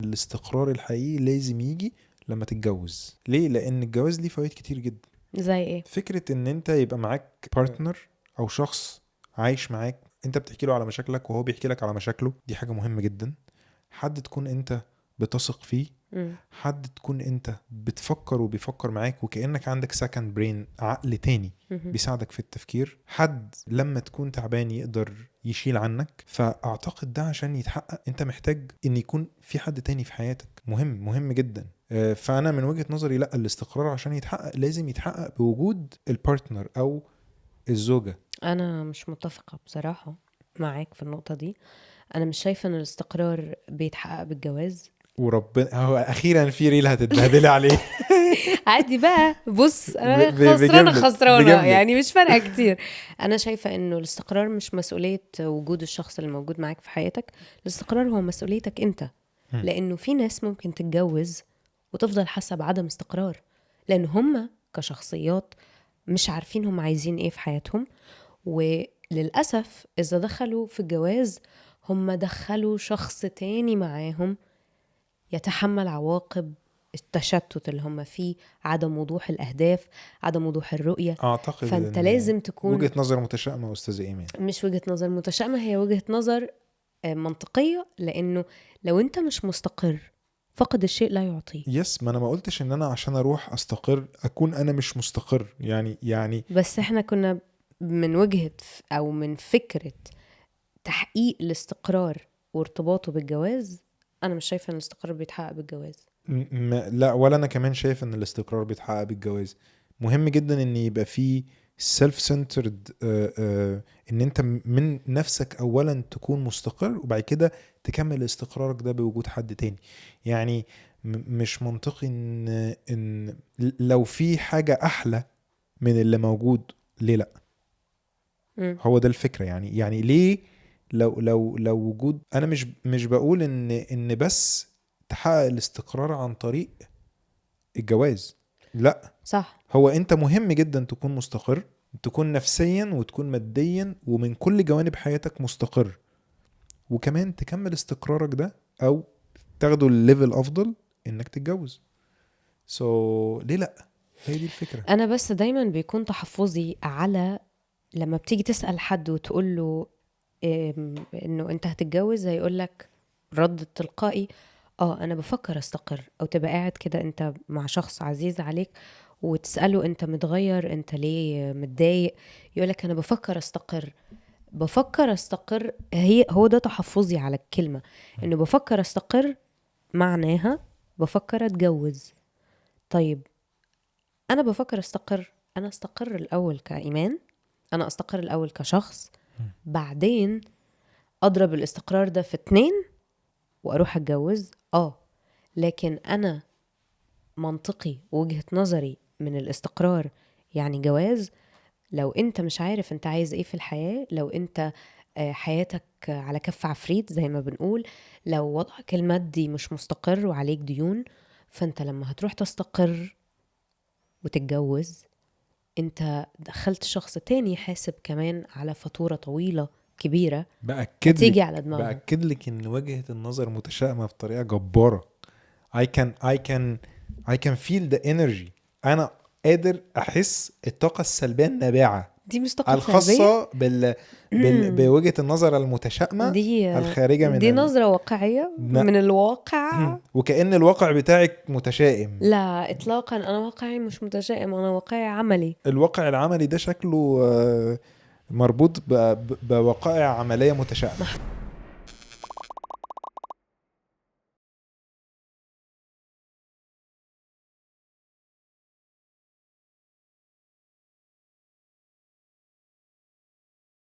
الاستقرار الحقيقي لازم يجي لما تتجوز. ليه؟ لان الجواز ليه فوائد كتير جدا. زي ايه؟ فكرة ان انت يبقى معاك partner او شخص عايش معاك، انت بتحكي له على مشاكلك وهو بيحكي لك على مشاكله، دي حاجة مهمة جدا. حد تكون انت بتثق فيه، حد تكون انت بتفكر وبيفكر معاك وكأنك عندك second brain، عقل تاني بيساعدك في التفكير، حد لما تكون تعبان يقدر يشيل عنك. فأعتقد ده عشان يتحقق انت محتاج ان يكون في حد تاني في حياتك، مهم مهم جدا. فأنا من وجهة نظري لا، الاستقرار عشان يتحقق لازم يتحقق بوجود ال partner أو الزوجة. أنا مش متفقة بصراحة معاك في النقطة دي. أنا مش شايفة أن الاستقرار بيتحقق بالجواز. وربنا هو أخيرا في reel هتتبهدلي عليه. عادي بقى، بص أنا خسرانة خسرانة يعني مش فارقة كتير. أنا شايفة أنه الاستقرار مش مسؤولية وجود الشخص اللي موجود معاك في حياتك، الاستقرار هو مسؤوليتك أنت. لأنه في ناس ممكن تتجوز وتفضل حاسة بعدم استقرار، لأن هم كشخصيات مش عارفين هم عايزين إيه في حياتهم، وللأسف إذا دخلوا في الجواز هم دخلوا شخص تاني معاهم يتحمل عواقب التشتت اللي هم فيه، عدم وضوح الأهداف، عدم وضوح الرؤية. أعتقد فأنت لازم تكون وجهة نظر متشائمة أستاذ إيمان. مش وجهة نظر متشائمة، هي وجهة نظر منطقية، لأنه لو أنت مش مستقر فقد الشيء لا يعطيه. yes، ما أنا ما قلتش إن أنا عشان أروح أستقر أكون أنا مش مستقر، يعني بس إحنا كنا من وجهة أو من فكرة تحقيق الاستقرار وارتباطه بالجواز. أنا مش شايفة إن الاستقرار بيتحقق بالجواز. لا، ولا أنا كمان شايف إن الاستقرار بيتحقق بالجواز. مهم جدا إن يبقى فيه self-centered، إن أنت من نفسك أولا تكون مستقر، وبعد كده تكمل استقرارك ده بوجود حد تاني. يعني مش منطقي إن لو في حاجة أحلى من اللي موجود ليه لأ؟ هو ده الفكرة. يعني ليه لو لو لو وجود، أنا مش بقول إن بس تحقق الاستقرار عن طريق الجواز، لا صح. هو أنت مهم جدا تكون مستقر، تكون نفسيا وتكون ماديا ومن كل جوانب حياتك مستقر، وكمان تكمل استقرارك ده أو تاخده ال level أفضل إنك تتجوز. ليه لا؟ هي دي الفكرة. أنا بس دايما بيكون تحفظي على لما بتيجي تسأل حد وتقول له إنه أنت هتتجوز، هيقولك رد تلقائي أنا بفكر أستقر. أو تبقى قاعد كده أنت مع شخص عزيز عليك وتسأله أنت متغير، أنت ليه متضايق، يقولك أنا بفكر أستقر. بفكر أستقر، هو ده تحفظي على الكلمة، إنه بفكر أستقر معناها بفكر أتجوز. طيب أنا بفكر أستقر، أنا أستقر الأول كإيمان، أنا أستقر الأول كشخص، بعدين أضرب الاستقرار ده في 2 وأروح أتجوز. لكن أنا منطقي وجهة نظري من الاستقرار يعني جواز. لو أنت مش عارف أنت عايز إيه في الحياة، لو أنت حياتك على كف عفريت زي ما بنقول، لو وضعك المادي مش مستقر وعليك ديون، فأنت لما هتروح تستقر وتتجوز أنت دخلت شخص تاني حاسب كمان على فاتورة طويلة كبيرة تيجي على دماغه. بأكد لك إن وجهة النظر متشائمة بطريقة جبارة. I can feel the energy. أنا قادر أحس الطاقة السلبية النابعة دي، مش طاقة الخاصة بوجهة النظر المتشائمة دي الخارجة من دي نظرة واقعية من الواقع، وكأن الواقع بتاعك متشائم. لا إطلاقا، أنا واقعي مش متشائم، أنا واقعي عملي. الواقع العملي ده شكله مربوط بوقائع عملية متشائمة.